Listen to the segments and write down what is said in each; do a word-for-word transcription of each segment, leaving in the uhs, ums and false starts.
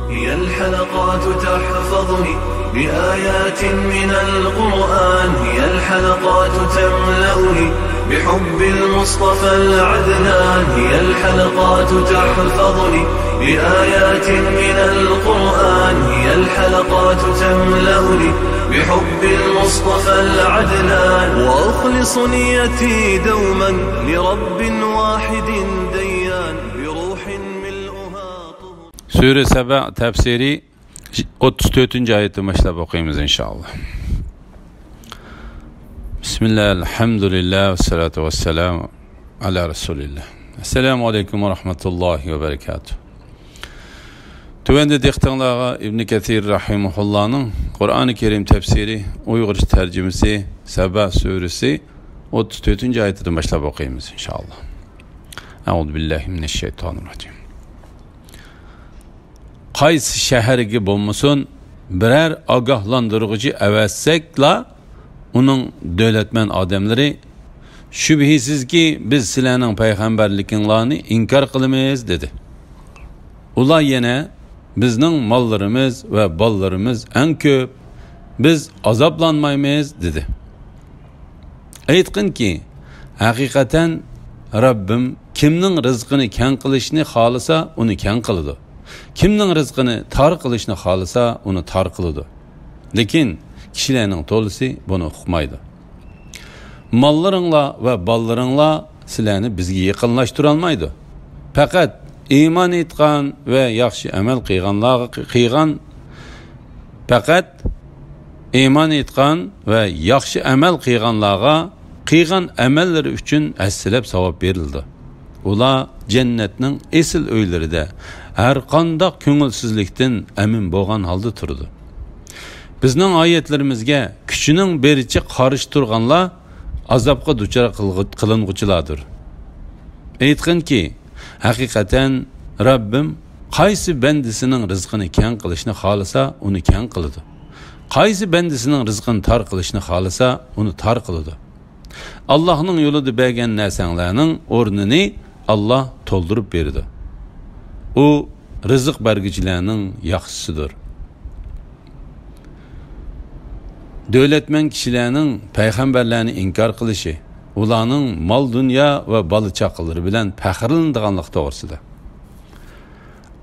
هي الحلقات تحفظني بآيات من القرآن، هي الحلقات تملأني بحب المصطفى العدنان، هي الحلقات تحفظني بآيات من القرآن، هي الحلقات تملأني بحب المصطفى العدنان، وأخلص نيتي دوما لرب واحد ديان، بروح ملؤها طهر. سۈرە سەبە تەپسىرى ئوتتۇز تۆتىنچى ئايەتتىن باشلاپ ئوقۇيمىز، ئىنشائاللا. بىسمىللا، ئەلھەمدۇلىللا، ۋەسسالاتۇ ۋەسسالامۇ ئەلا رەسۇلىللا. ئەسسالامۇ ئەلەيكۇم ۋە رەھمەتۇللاھى ۋە بەرىكاتۇھ. تۆۋەندە دىققىتىڭلارغا ئىبن كەسىر رەھىمەھۇللانىڭ قۇرئانى كەرىم تەپسىرى ئۇيغۇرچە تەرجىمىسى سەبە سۈرىسى ئوتتۇز تۆتىنچى ئايىتىدىن باشلاپ ئوقۇيمىز، ئىنشائاللا. ئەئۇزۇ بىللاھى مىنەششەيتانىر راجىم. قايسى شەھەرگە بولمىسۇن، بىرەر ئاگاھلاندۇرغۇچى ئەۋەتسەكلا، ئۇنىڭ دۆلەتمەن ئادەملىرى، شۈبھىسىزكى، بىز سىلەرنىڭ پەيغەمبەرلىكىڭلارنى ئىنكار قىلىمىز، دېدى. ئۇلار يەنە، بىزنىڭ ماللىرىمىز ۋە بالىلىرىمىز ئەڭ كۆپ، بىز ئازابلانمايمىز، دېدى. ئېيتقىنكى، ھەقىقەتەن رەببىم كىمنىڭ رىزقىنى كەڭ قىلىشنى خالىسا، ئۇنى كەڭ قىلىدۇ. كىمنىڭ رىزقىنى تار قىلىشنى خالىسا، ئۇنى تار قىلىدۇ. لېكىن كىشىلەرنىڭ تولىسى بۇنى ئۇقمايدۇ. ماللىرىڭلار ۋە بالىلىرىڭلار سىلەرنى بىزگە يېقىنلاشتۇرالمايدۇ. پەقەت ئىمان ئېيتقان ۋە ياخشى ئەمەل قىلغانلارغا قىلغان، پەقەت ئىمان ئېيتقان ۋە ياخشى ئەمەل قىلغانلارغا قىلغان ئەمەللىرى ئۈچۈن ھەسسىلەپ ساۋاب بېرىلىدۇ. ئۇلار جەننەتنىڭ ئېسىل ئۆيلىرىدە ھەرقانداق كۆڭۈلسىزلىكتىن ئەمىن بولغان ھالدا تۇرىدۇ. بىزنىڭ ئايەتلىرىمىزگە كۈچىنىڭ بېرىچە قارشى تۇرغانلار ئازابقا دۇچار قىلغۇ-، قىلىنغۇچىلاردۇر. ئېيتقىنكى، ھەقىقەتەن رەببىم قايسى بەندىسىنىڭ رىزقىنى كەڭ قىلىشنى خالىسا، ئۇنى كەڭ قىلىدۇ. قايسى بەندىسىنىڭ رىزقىنى تار قىلىشنى خالىسا، ئۇنى تار قىلىدۇ. ئاللاھنىڭ يولىدا بەرگەن نەرسەڭلارنىڭ ئورنىنى ئاللاھ تولدۇرۇپ بېرىدۇ. ئۇ رىزىق بەرگۈچىلەرنىڭ ياخشىسىدۇر. دۆلەتمەن كىشىلەرنىڭ پەيغەمبەرلەرنى ئىنكار قىلىشى، ئۇلارنىڭ مال-دۇنيا ۋە بالا-چاقىلىرى بىلەن پەخىرلىنىدىغانلىقى توغرىسىدا.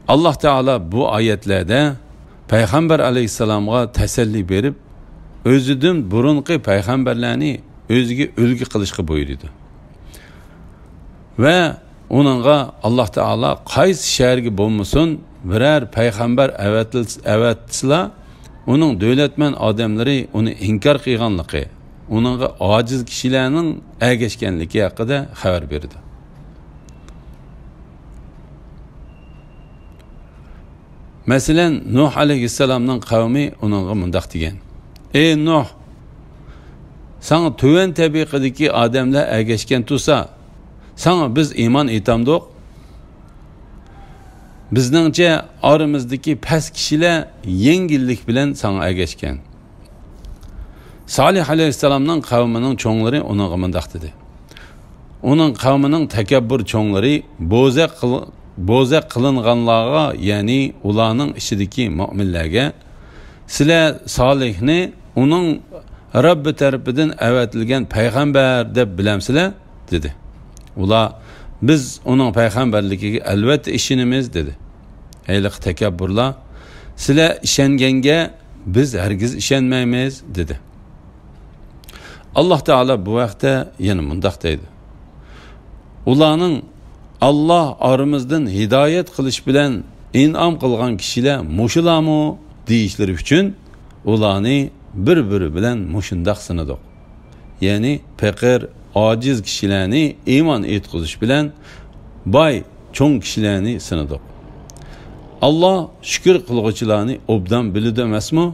ئاللاھ تائالا بۇ ئايەتلەردە پەيغەمبەر ئەلەيھىسسالامغا تەسەللى بېرىپ، ئۆزىدىن بۇرۇنقى پەيغەمبەرلەرنى ئۆزىگە ئۈلگە قىلىشقا بۇيرۇيدۇ. ۋە ئۇنىڭغا ئاللاھ تائالا قايسى شەھەرگە بولمىسۇن، بىرەر پەيغەمبەر ئەۋەتىلس-، ئەۋەتسىلا، ئۇنىڭ دۆلەتمەن ئادەملىرى ئۇنى ئىنكار قىلغانلىقى، ئۇنىڭغا ئاجىز كىشىلەرنىڭ ئەگەشكەنلىكى ھەققىدە خەۋەر بېرىدۇ. مەسىلەن، نۇھ ئەلەيھىسسالامنىڭ قەۋمى ئۇنىڭغا مۇنداق دېگەن: «ئەي نۇھ، ساڭا تۆۋەن تەبىقىدىكى ئادەملەر ئەگەشكەن تۇرسا، ساڭا بىز ئىمان ئېيتامدۇق؟ بىزنىڭچە ئارىمىزدىكى پەس كىشىلەر يەڭگىللىك بىلەن ساڭا ئەگەشكەن.» سالىھ ئەلەيھىسسالامنىڭ قەۋمىنىڭ چوڭلىرى ئۇنىڭغا مۇنداق دېدى: «ئۇنىڭ قەۋمىنىڭ تەكەببۇر چوڭلىرى بوزەك قىل-، بوزەك قىلىنغانلارغا، يەنى ئۇلارنىڭ ئىچىدىكى مۆمىنلەرگە، سىلەر سالىھنى ئۇنىڭ رەببى تەرىپىدىن ئەۋەتىلگەن پەيغەمبەر دەپ بىلەمسىلەر؟» دېدى. ئۇلار: «بىز ئۇنىڭ پەيغەمبەرلىكىگە ئەلۋەتتە ئىشىنىمىز» دېدى. ھېلىقى تەكەببۇرلار: «سىلەر ئىشەنگەنگە بىز ھەرگىز ئىشەنمەيمىز» دېدى. ئاللاھ تائالا بۇ ھەقتە يەنە مۇنداق دەيدۇ: «ئۇلارنىڭ ئاللاھ ئارىمىزدىن ھىدايەت قىلىش بىلەن ئىنئام قىلغان كىشىلەر مۇشۇلارمۇ؟» دېيىشلىرى ئۈچۈن ئۇلارنى بىر-بىرى بىلەن مۇشۇنداق سىنىدۇق. يەنى پېقىر، ئاجىز كىشىلەرنى ئىمان ئېيتقۇزۇش بىلەن باي، چوڭ كىشىلەرنى سىنىدۇق. ئاللاھ شۈكۈر قىلغۇچىلارنى ئوبدان بىلىدۇ ئەمەسمۇ؟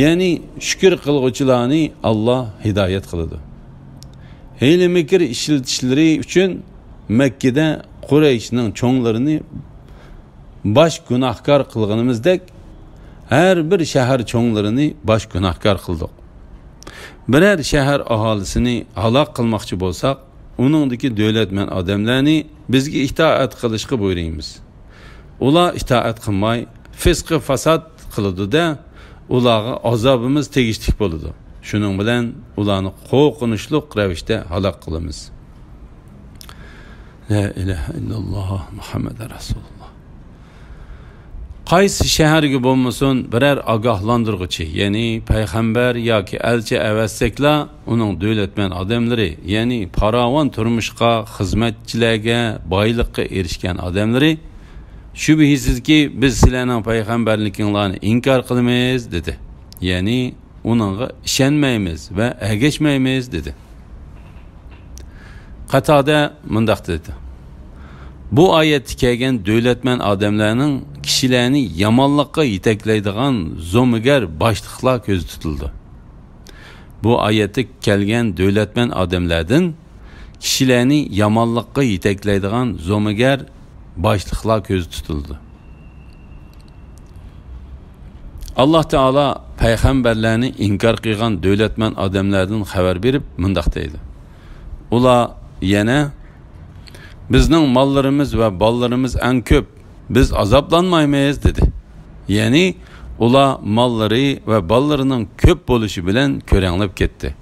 يەنى شۈكۈر قىلغۇچىلارنى ئاللاھ ھىدايەت قىلىدۇ. ھىيلە-مىكىر ئىشلىتىشلىرى ئۈچۈن مەككىدە قۇرەيشنىڭ چوڭلىرىنى باش گۇناھكار قىلغىنىمىزدەك، ھەر بىر شەھەر چوڭلىرىنى باش گۇناھكار قىلدۇق. بىرەر شەھەر ئاھالىسىنى ھالاك قىلماقچى بولساق، ئۇنىڭدىكى دۆلەتمەن ئادەملەرنى بىزگە ئىتائەت قىلىشقا بۇيرۇيمىز. ئۇلار ئىتائەت قىلماي، فىسقى فاساد قىلىدۇ-دە، ئۇلارغا ئازابىمىز تېگىشلىك بولىدۇ. شۇنىڭ بىلەن ئۇلارنى قورقۇنچلۇق رەۋىشتە ھالاك قىلىمىز. لا ئىلاھە ئىللاللاھ، مۇھەممەد رەسۇلۇللاھ. قايسى شەھەرگە بولمىسۇن، بىرەر ئاگاھلاندۇرغۇچى، يەنى پەيغەمبەر ياكى ئەلچى ئەۋەتسەكلا، ئۇنىڭ دۆلەتمەن ئادەملىرى، يەنى پاراۋان تۇرمۇشقا، خىزمەتچىلەرگە، بايلىققا ئېرىشكەن ئادەملىرى، شۈبھىسىزكى، بىز سىلەرنىڭ پەيغەمبەرلىكىڭلارنى ئىنكار قىلىمىز، دېدى. يەنى ئۇنىڭغا ئىشەنمەيمىز ۋە ئەگەشمەيمىز، دېدى. قاتادە مۇنداق دېدى: بۇ ئايەتتە كەلگەن دۆلەتمەن ئادەملەرنىڭ كىشىلەرنى يامانلىققا يېتەكلەيدىغان زومىگەر باشلىقلار كۆزدە تۇتۇلىدۇ. بۇ ئايەتتە كەلگەن دۆلەتمەن ئادەملەردىن كىشىلەرنى يامانلىققا يېتەكلەيدىغان زومىگەر باشلىقلار كۆزدە تۇتۇلىدۇ. ئاللاھ تائالا پەيغەمبەرلەرنى ئىنكار قىلغان دۆلەتمەن ئادەملەردىن خەۋەر بېرىپ مۇنداق دەيدۇ: ئۇلار يەنە، بىزنىڭ ماللىرىمىز ۋە بالىلىرىمىز ئەڭ كۆپ، بىز ئازابلانمايمىز، دېدى. يەنى ئۇلار ماللىرى ۋە بالىلىرىنىڭ كۆپ بولۇشى بىلەن كۆرەڭلەپ كەتتى.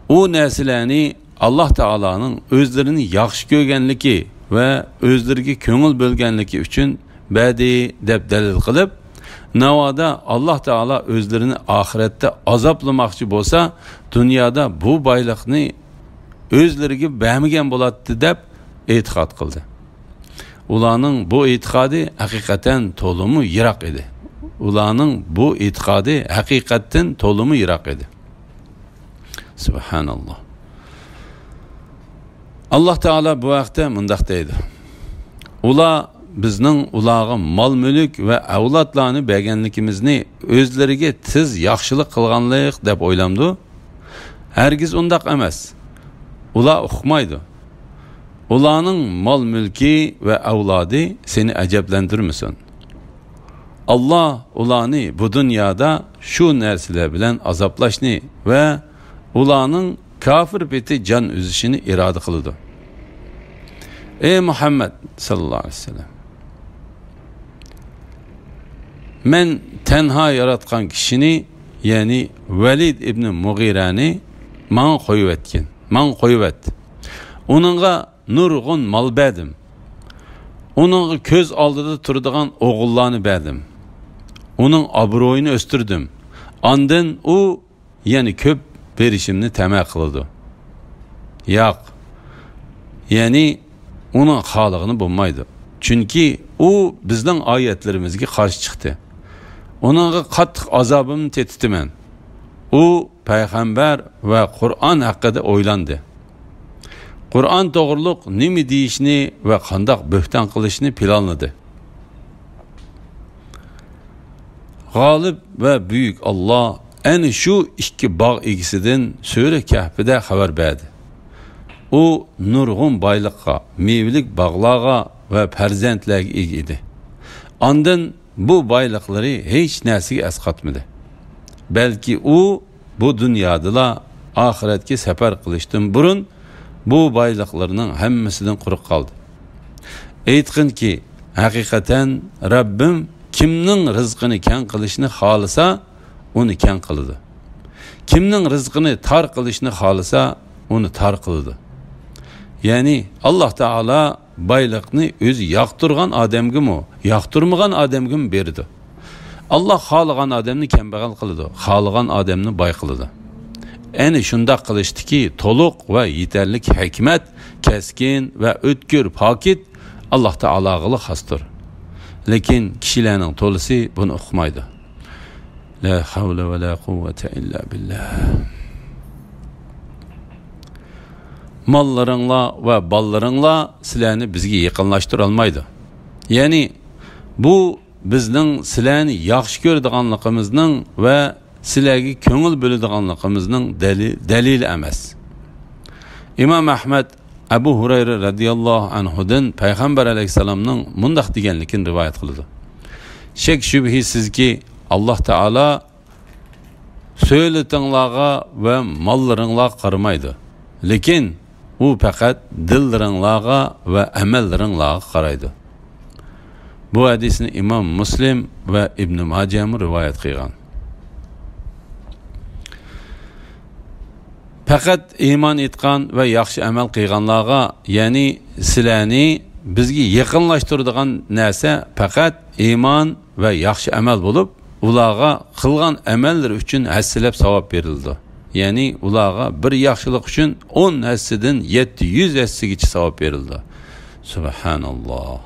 ئۇ نەرسىلەرنى ئاللاھ تائالانىڭ ئۆزلىرىنى ياخشى كۆرگەنلىكى ۋە ئۆزلىرىگە كۆڭۈل بۆلگەنلىكى ئۈچۈن بەردى دەپ دەلىل قىلىپ، ناۋادا ئاللاھ تائالا ئۆزلىرىنى ئاخىرەتتە ئازابلىماقچى بولسا، دۇنيادا بۇ بايلىقنى ئۆزلىرىگە بەرمىگەن بولاتتى دەپ ئېتىقاد قىلدى. ئۇلارنىڭ بۇ ئېتىقادى ھەقىقەتەن تولىمۇ يىراق ئىدى. ئۇلارنىڭ بۇ ئېتىقادى ھەقىقەتتىن تولىمۇ يىراق ئىدى. سۇبھاناللاھ. ئاللاھ تائالا بۇ ھەقتە مۇنداق دەيدۇ: ئۇلار بىزنىڭ ئۇلارغا مال-مۈلۈك ۋە ئەۋلادلارنى بەرگەنلىكىمىزنى ئۆزلىرىگە تېز ياخشىلىق قىلغانلىق دەپ ئويلامدۇ؟ ھەرگىز ئۇنداق ئەمەس. ئۇلار ئۇقمايدۇ. ئۇلارنىڭ مال-مۈلكى ۋە ئەۋلادى سېنى ئەجەبلەندۈرمىسۇن. ئاللاھ ئۇلارنى بۇ دۇنيادا شۇ نەرسىلەر بىلەن ئازابلاشنى ۋە ئۇلارنىڭ كاپىر پېتى جان ئۈزۈشىنى ئىرادە قىلىدۇ. ئەي مۇھەممەد ساللاللاھۇ ئەلەيھى ۋەسەللەم! مەن تەنھا ياراتقان كىشىنى، يەنى ۋەلىد ئىبنى مۇغىرەنى ماڭا قويۇۋەتكىن، ماڭا قويۇۋەت. ئۇنىڭغا نۇرغۇن مال بەردىم. ئۇنىڭغا كۆز ئالدىدا تۇرىدىغان ئوغۇللارنى بەردىم. ئۇنىڭ ئابرۇيىنى ئۆستۈردۈم. ئاندىن ئۇ يەنە كۆپ بېرىشىمنى تەمە قىلىدۇ. ياق، يەنى ئۇنىڭ خالىغىنى بولمايدۇ. چۈنكى ئۇ بىزنىڭ ئايەتلىرىمىزگە قارشى چىقتى. ئۇنىڭغا قاتتىق ئازابىمنى تېتىتىمەن. ئۇ پەيغەمبەر ۋە قۇرئان ھەققىدە ئويلاندى. قۇرئان توغرۇلۇق نېمە دېيىشنى ۋە قانداق بۆھتان قىلىشنى پىلانلىدى. غالىب ۋە بۈيۈك ئاللاھ ئەنە شۇ ئىككى باغ ئىگىسىدىن سۈرە كەھپىدە خەۋەر بەردى. ئۇ نۇرغۇن بايلىققا، مېۋىلىك باغلارغا ۋە پەرزەنتلەرگە ئىگە ئىدى. ئاندىن بۇ بايلىقلىرى ھېچ نەرسىگە ئەسقاتمىدى. بەلكى ئۇ بۇ دۇنيادىلا ئاخىرەتكە سەپەر قىلىشتىن بۇرۇن بۇ بايلىقلىرىنىڭ ھەممىسىدىن قۇرۇق قالدى. ئېيتقىنكى، ھەقىقەتەن رەببىم كىمنىڭ رىزقىنى كەڭ قىلىشنى خالىسا، ئۇنى كەڭ قىلىدۇ. كىمنىڭ رىزقىنى تار قىلىشنى خالىسا، ئۇنى تار قىلىدۇ. يەنى ئاللاھ تائالا بايلىقنى ئۆزى ياقتۇرغان ئادەمگىمۇ، ياقتۇرمىغان ئادەمگىمۇ بېرىدۇ. ئاللاھ خالىغان ئادەمنى كەمبەغەل قىلىدۇ، خالىغان ئادەمنى باي قىلىدۇ. ئەنە شۇنداق قىلىشتىكى تولۇق ۋە يېتەرلىك ھېكمەت، كەسكىن ۋە ئۆتكۈر پاكىت ئاللاھ تائالاغىلا خاستۇر. لېكىن كىشىلەرنىڭ تولىسى بۇنى ئۇقمايدۇ. لا ھەۋلە ۋە لا قۇۋۋەتە ئىللا بىللاھ. ماللىرىڭلار ۋە بالىلىرىڭلار سىلەرنى بىزگە يېقىنلاشتۇرالمايدۇ. يەنى بۇ بىزنىڭ سىلەرنى ياخشى كۆرىدىغانلىقىمىزنىڭ ۋە سىلەرگە كۆڭۈل بۆلىدىغانلىقىمىزنىڭ دەلى-، دەلىلى ئەمەس. ئىمام ئەھمەد ئەبۇ ھۇرەيرە رەزىياللاھۇ ئەنھۇدىن پەيغەمبەر ئەلەيھىسسالامنىڭ مۇنداق دېگەنلىكىنى رىۋايەت قىلىدۇ: شەك-شۈبھىسىزكى، ئاللاھ تائالا سۆلىتىڭلارغا ۋە ماللىرىڭلارغا قارىمايدۇ. لېكىن ئۇ پەقەت دىللىرىڭلارغا ۋە ئەمەللىرىڭلارغا قارايدۇ. بۇ ھەدىسنى ئىمام مۇسلىم ۋە ئىبنى ماجەمۇ رىۋايەت قىلغان. پەقەت ئىمان ئېيتقان ۋە ياخشى ئەمەل قىلغانلارغا، يەنى سىلەرنى بىزگە يېقىنلاشتۇرىدىغان نەرسە پەقەت ئىمان ۋە ياخشى ئەمەل بولۇپ، ئۇلارغا قىلغان ئەمەللىرى ئۈچۈن ھەسسىلەپ ساۋاب بېرىلىدۇ. يەنى ئۇلارغا بىر ياخشىلىق ئۈچۈن ئون ھەسسىدىن يەتتە يۈز ھەسسىگىچە ساۋاب بېرىلىدۇ. سۇبھاناللاھ.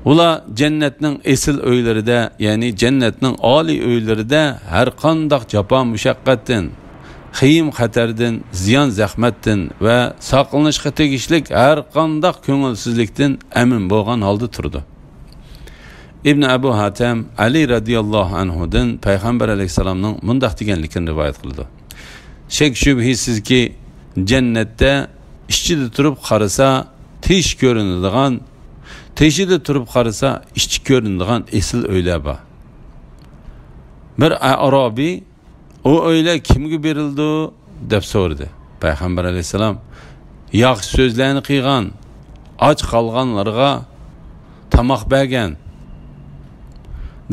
ئۇلار جەننەتنىڭ ئېسىل ئۆيلىرىدە، يەنى جەننەتنىڭ ئالىي ئۆيلىرىدە ھەر قانداق جاپا-مۇشەققەتتىن، خېيىم-خەتەردىن، زىيان-زەخمەتتىن ۋە ساقلىنىشقا تېگىشلىك ھەر قانداق كۆڭۈلسىزلىكتىن ئەمىن بولغان ھالدا تۇرىدۇ. ئىبن ئەبۇ ھاتەم ئەلى رەزىياللاھۇ ئەنھۇدىن پەيغەمبەر ئەلەيھىسسالامنىڭ مۇنداق دېگەنلىكىنى رىۋايەت قىلىدۇ: شەك-شۈبھىسىزكى، جەننەتتە ئىچىدە تۇرۇپ قارىسا تېشى كۆرۈنىدىغان، تېشىدا تۇرۇپ قارىسا ئىچى كۆرۈنىدىغان ئېسىل ئۆيلەر بار. بىر ئەئرابىي «ئۇ ئۆيلەر كىمگە بېرىلىدۇ؟» دەپ سورىدى. پەيغەمبەر ئەلەيھىسسالام: «ياخشى سۆزلەرنى قىلغان، ئاچ قالغانلارغا تاماق بەرگەن،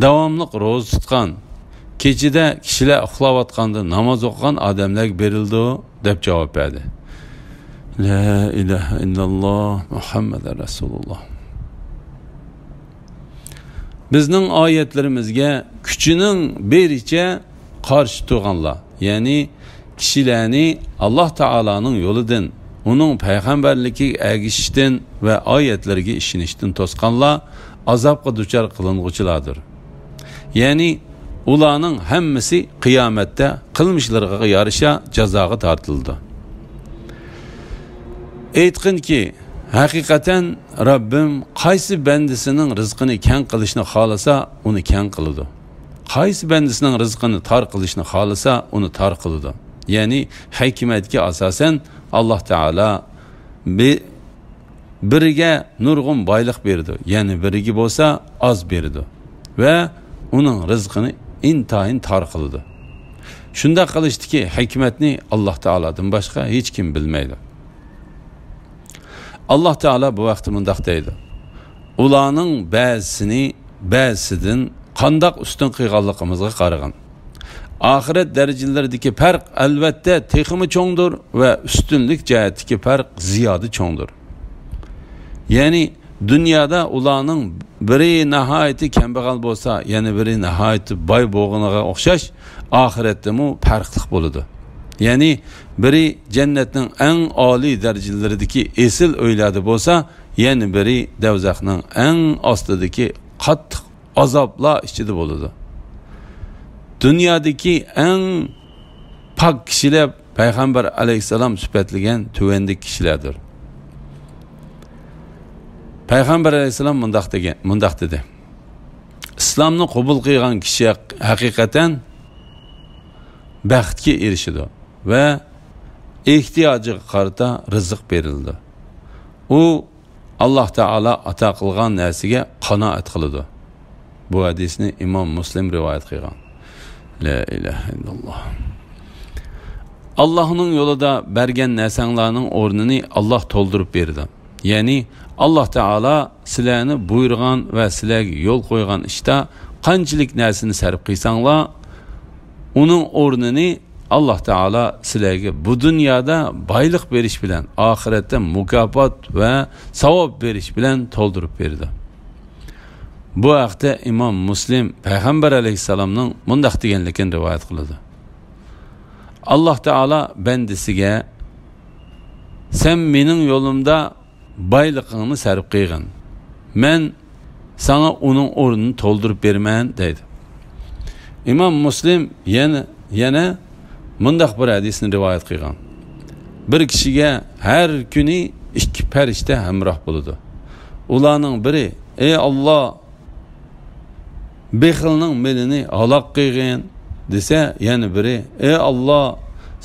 داۋاملىق روزا تۇتقان، كېچىدە كىشىلەر ئۇخلاۋاتقاندا ناماز ئوقۇغان ئادەملەرگە بېرىلىدۇ» دەپ جاۋاب بەردى. لا ئىلاھە ئىللاللاھ، مۇھەممەدۇر رەسۇلۇللاھ. بىزنىڭ ئايەتلىرىمىزگە كۈچىنىڭ بېرىچە قارشى تۇرغانلار، يەنى كىشىلەرنى ئاللاھ تائالانىڭ يولىدىن، ئۇنىڭ پەيغەمبەرلىكىگە ئەگىشىشتىن ۋە ئايەتلىرىگە ئىشىنىشتىن توسقانلار ئازابقا دۇچار قىلىنغۇچىلاردۇر. يەنى ئۇلارنىڭ ھەممىسى قىيامەتتە قىلمىشلىرىغا يارىشا جازاغا تارتىلىدۇ. ئېيتقىنكى، ھەقىقەتەن رەببىم قايسى بەندىسىنىڭ رىزقىنى كەڭ قىلىشنى خالىسا، ئۇنى كەڭ قىلىدۇ. قايسى بەندىسىنىڭ رىزقىنى تار قىلىشنى خالىسا، ئۇنى تار قىلىدۇ. يەنى ھېكمەتكە ئاساسەن ئاللاھ تائالا بى-، بىرىگە نۇرغۇن بايلىق بېرىدۇ، يەنە بىرىگە بولسا ئاز بېرىدۇ ۋە ئۇنىڭ رىزقىنى ئىنتايىن تار قىلىدۇ. شۇنداق قىلىشتىكى ھېكمەتنى ئاللاھ تائالادىن باشقا ھېچكىم بىلمەيدۇ. ئاللاھ تائالا بۇ ھەقتە مۇنداق دەيدۇ: ئۇلارنىڭ بەزىسىنى بەزىسىدىن قانداق ئۈستۈن قىلغانلىقىمىزغا قارىغىن. ئاخىرەت دەرىجىلىرىدىكى پەرق ئەلۋەتتە تېخىمۇ چوڭدۇر ۋە ئۈستۈنلۈك جەھەتتىكى پەرق زىيادە چوڭدۇر. يەنى دۇنيادا ئۇلارنىڭ بىرى ناھايىتى كەمبەغەل بولسا، يەنە بىرى ناھايىتى باي بولغىنىغا ئوخشاش، ئاخىرەتتىمۇ پەرقلىق بولىدۇ. يەنى بىرى جەننەتنىڭ ئەڭ ئالىي دەرىجىلىرىدىكى ئېسىل ئۆيلەردە بولسا، يەنە بىرى دەۋزەخنىڭ ئەڭ ئاستىدىكى قاتتىق ئازابلار ئىچىدە بولىدۇ. دۇنيادىكى ئەڭ پاك كىشىلەر پەيغەمبەر ئەلەيھىسسالام سۈپەتلىگەن تۆۋەندىكى كىشىلەردۇر. پەيغەمبەر ئەلەيھىسسالام مۇنداق دېگەن، مۇنداق دېدى: ئىسلامنى قوبۇل قىلغان كىشى ھەقىقەتەن بەختكە ئېرىشىدۇ ۋە ئېھتىياجىغا قارىتا رىزىق بېرىلىدۇ. ئۇ ئاللاھ تائالا ئاتا قىلغان نەرسىگە قانائەت قىلىدۇ. بۇ ھەدىسنى ئىمام مۇسلىم رىۋايەت قىلغان. لا ئىلاھە ئىللاللاھ. ئاللاھنىڭ يولىدا بەرگەن نەرسەڭلارنىڭ ئورنىنى ئاللاھ تولدۇرۇپ بېرىدۇ. يەنى ئاللاھ تائالا سىلەرنى بۇيرۇغان ۋە سىلەرگە يول قويغان ئىشتا قانچىلىك نەرسىنى سەرپ قىلساڭلار، ئۇنىڭ ئورنىنى ئاللاھ تائالا سىلەرگە بۇ دۇنيادا بايلىق بېرىش بىلەن، ئاخىرەتتە مۇكاپات ۋە ساۋاب بېرىش بىلەن تولدۇرۇپ بېرىدۇ. بۇ ھەقتە ئىمام مۇسلىم پەيغەمبەر ئەلەيھىسسالامنىڭ مۇنداق دېگەنلىكىنى رىۋايەت قىلىدۇ: ئاللاھ تائالا بەندىسىگە، «سەن مېنىڭ يولۇمدا بايلىقىڭنى سەرپ قىلغىن، مەن ساڭا ئۇنىڭ ئورنىنى تولدۇرۇپ بېرىمەن» دەيدۇ. ئىمام مۇسلىم يەنە، يەنە مۇنداق بىر ھەدىسنى رىۋايەت قىلغان: بىر كىشىگە ھەر كۈنى ئىككى پەرىشتە ھەمراھ بولىدۇ. ئۇلارنىڭ بىرى: «ئەي ئاللاھ، بېخىلنىڭ مېلىنى ھالاك قىلغىن» دېسە، يەنە بىرى: «ئەي ئاللاھ،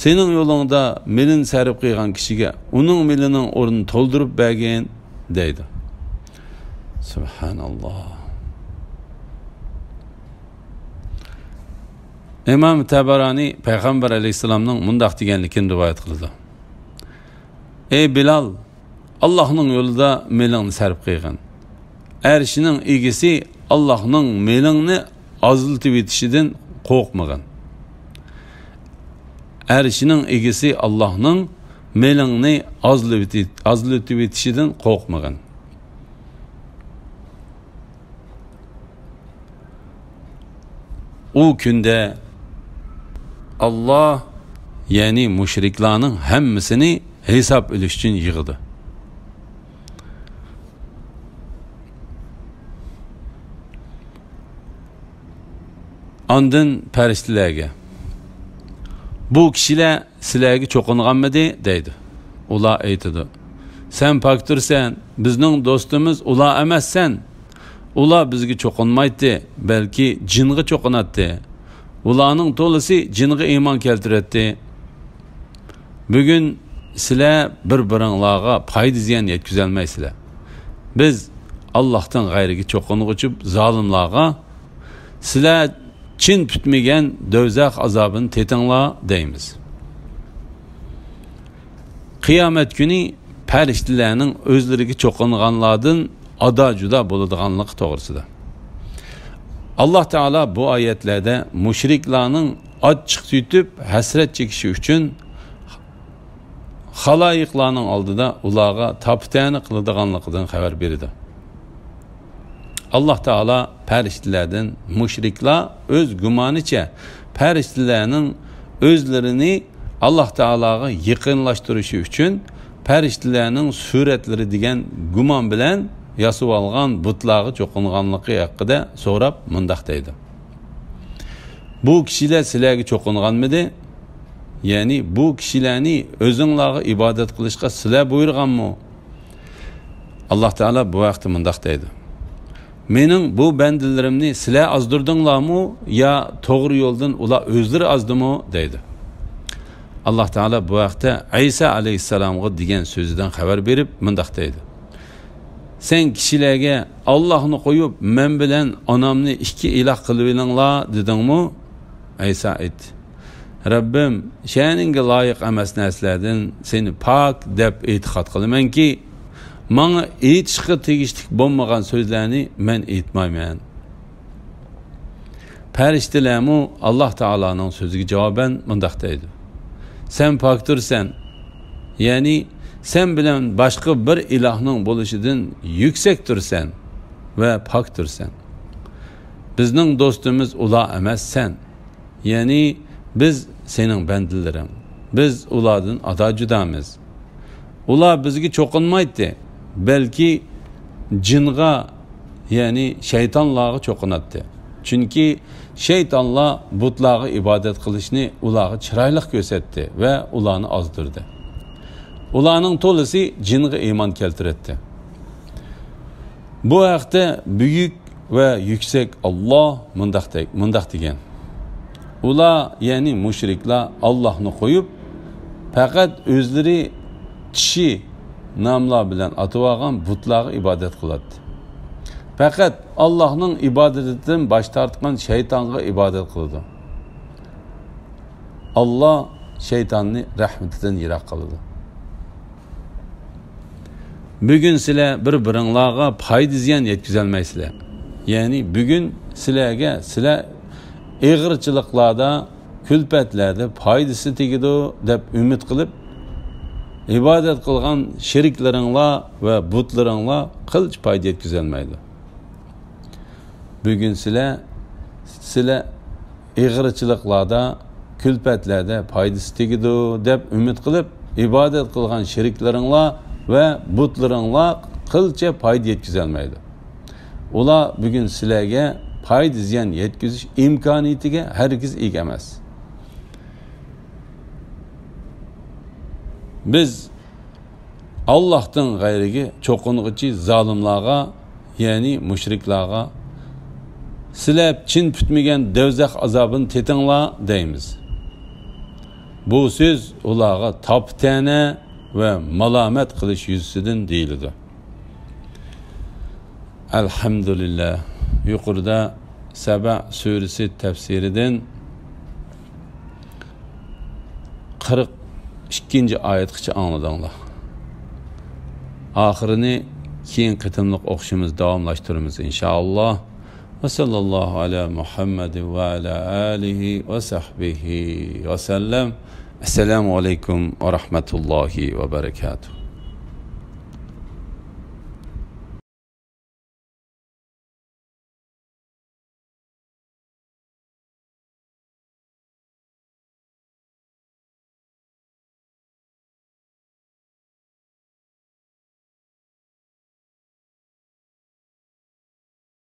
سېنىڭ يولۇڭدا مېلىنى سەرپ قىلغان كىشىگە ئۇنىڭ مېلىنىڭ ئورنىنى تولدۇرۇپ بەرگىن» دەيدۇ. سۇبھاناللاھ. ئىمام تەبەرانى پەيغەمبەر ئەلەيھىسسالامنىڭ مۇنداق دېگەنلىكىنى رىۋايەت قىلىدۇ: «ئەي بىلال، ئاللاھنىڭ يولىدا مېلىڭنى سەرپ قىلغىن. ئەرشنىڭ ئىگىسى ئاللاھنىڭ مېلىڭنى ئازلىتىۋېتىشىدىن قورقمىغىن. ئەرشنىڭ ئىگىسى ئاللاھنىڭ مېلىڭنى ئازلىۋېتى-، ئازلىتىۋېتىشىدىن قورقمىغىن. ئۇ كۈندە ئاللاھ، يەنى مۇشرىكلارنىڭ ھەممىسىنى ھېساب ئېلىش ئۈچۈن يىغىدۇ. ئاندىن پەرىشتىلەرگە، بۇ كىشىلەر سىلەرگە چوقۇنغانمىدى؟ دەيدۇ. ئۇلار ئېيتىدۇ، سەن پاكتۇرسەن، بىزنىڭ دوستىمىز ئۇلار ئەمەسسەن. ئۇلار بىزگە چوقۇنمايتتى، بەلكى جىنغا چوقۇناتتى. ئۇلارنىڭ تولىسى جىنغا ئىمان كەلتۈرەتتى. بۈگۈن سىلەر بىر-بىرىڭلارغا پايدا زىيان يەتكۈزەلمەيسىلەر. بىز ئاللاھتىن غەيرىگە چوقۇنغۇچى زالىملارغا، سىلەر چىن پۈتمىگەن دۆزەخ ئازابىنى تېتىڭلار دەيمىز. قىيامەت كۈنى پەرىشتىلەرنىڭ ئۆزلىرىگە چوقۇنغانلاردىن ئادا-جۇدا بولىدىغانلىقى توغرىسىدا. ئاللاھ تائالا بۇ ئايەتلەردە مۇشرىكلارنىڭ ئاچچىق يۇتۇپ ھەسرەت چېكىشى ئۈچۈن خالايىقلارنىڭ ئالدىدا ئۇلارغا تاپا-تەنە قىلىدىغانلىقىدىن خەۋەر بېرىدۇ. ئاللاھ تائالا پەرىشتىلەردىن، مۇشرىكلار ئۆز گۇمانىچە پەرىشتىلەرنىڭ ئۆزلىرىنى ئاللاھ تائالاغا يېقىنلاشتۇرۇشى ئۈچۈن پەرىشتىلەرنىڭ سۈرەتلىرى دېگەن گۇمان بىلەن ياسىۋالغان بۇتلارغا چوقۇنغانلىقى ھەققىدە سوراپ مۇنداق دەيدۇ، بۇ كىشىلەر سىلەرگە چوقۇنغانمىدى؟ يەنى بۇ كىشىلەرنى ئۆزۈڭلارغا ئىبادەت قىلىشقا سىلەر بۇيرۇغانمۇ؟ ئاللاھ تائالا بۇ ھەقتە مۇنداق دەيدۇ، مېنىڭ بۇ بەندىلىرىمنى سىلەر ئازدۇردۇڭلارمۇ يا توغرا يولدىن ئۇلار ئۆزلىرى ئازدىمۇ؟ دەيدۇ. ئاللاھ تائالا بۇ ھەقتە ئەيسا ئەلەيھىسسالامغا دېگەن سۆزىدىن خەۋەر بېرىپ مۇنداق دەيدۇ، سەن كىشىلەرگە ئاللاھنى قويۇپ مەن بىلەن ئانامنى ئىككى ئىلاھ قىلىۋېلىڭلار دېدىڭمۇ؟ ئەيسا ئېيتتى، رەببىم، شەنىڭگە لايىق ئەمەس نەرسىلەردىن سېنى پاك دەپ ئېتىقاد قىلىمەنكى، ماڭا ئېيتىشقا تېگىشلىك بولمىغان سۆزلەرنى مەن ئېيتمايمەن. پەرىشتىلەرمۇ ئاللاھ تائالانىڭ سۆزىگە جاۋابەن مۇنداق دەيدۇ، سەن پاكتۇرسەن، يەنى سەن بىلەن باشقا بىر ئىلاھنىڭ بولۇشىدىن يۈكسەكتۇرسەن ۋە پاكتۇرسەن. بىزنىڭ دوستىمىز ئۇلار ئەمەس سەن. يەنى بىز سېنىڭ بەندىلىرىڭ. بىز ئۇلاردىن ئادا جۇدامىز. ئۇلار بىزگە چوقۇنمايتتى، بەلكى جىنغا، يەنى شەيتانلارغا چوقۇناتتى. چۈنكى شەيتانلار بۇتلارغا ئىبادەت قىلىشنى ئۇلارغا چىرايلىق كۆرسەتتى ۋە ئۇلارنى ئازدۇردى. ئۇلارنىڭ تولىسى جىنغا ئىمان كەلتۈرەتتى. بۇ ھەقتە بۈيۈك ۋە يۈكسەك ئاللاھ مۇنداق دە-، مۇنداق دېگەن، ئۇلار، يەنى مۇشرىكلار ئاللاھنى قويۇپ، پەقەت ئۆزلىرى چىشى ناملار بىلەن ئاتىۋالغان بۇتلارغا ئىبادەت قىلاتتى. پەقەت ئاللاھنىڭ ئىبادىتىدىن باش تارتقان شەيتانغا ئىبادەت قىلىدۇ. ئاللاھ شەيتاننى رەھمىتىدىن يىراق قىلىدۇ. بۈگۈن سىلەر بىر-بىرىڭلارغا پايدا-زىيان يەتكۈزەلمەيسىلەر. يەنى بۈگۈن سىلەرگە سىلەر ئېغىرچىلىقلاردا، كۈلپەتلەردە پايدىسى تېگىدۇ دەپ ئۈمىد قىلىپ، ئىبادەت قىلغان شېرىكلىرىڭلار ۋە بۇتلىرىڭلار قىلچە پايدا يەتكۈزەلمەيدۇ. بۈگۈن سىلەر، سىلەر ئېغىرچىلىقلاردا، كۈلپەتلەردە پايدىسى تېگىدۇ دەپ ئۈمىد قىلىپ، ئىبادەت قىلغان شېرىكلىرىڭلار ۋە بۇتلىرىڭلار قىلچە پايدا يەتكۈزەلمەيدۇ. ئۇلار بۈگۈن سىلەرگە پايدا-زىيان يەتكۈزۈش ئىمكانىيىتىگە ھەرگىز ئىگە ئەمەس. بىز ئاللاھتىن غەيرىگە چوقۇنغۇچى زالىملارغا، يەنى مۇشرىكلارغا، سىلەر چىن پۈتمىگەن دەۋزەخ ئازابىنى تېتىڭلار دەيمىز. بۇ سۆز ئۇلارغا تاپا-تەنە ۋە مالامەت قىلىش يۈزىسىدىن دېيىلىدۇ. ئەلھەمدۇلىللا. يۇقىرىدا سەبە سۈرىسى تەپسىرىدىن قىرىق ئىككىنچى ئايەتكىچە ئاڭلىدىڭلار. ئاخىرىنى كېيىنكى قېتىملىق ئوقۇشىمىز داۋاملاشتۇرىمىز، ئىنشائاللا. ۋە ساللاللاھۇ ئەلا مۇھەممەدىن ۋە ئەلا ئالىھى ۋە سەھبىھى ۋە سەللەم. ئەسسالامۇ ئەلەيكۇم ۋە رەھمەتۇللاھى ۋە بەرەكاتۇھ.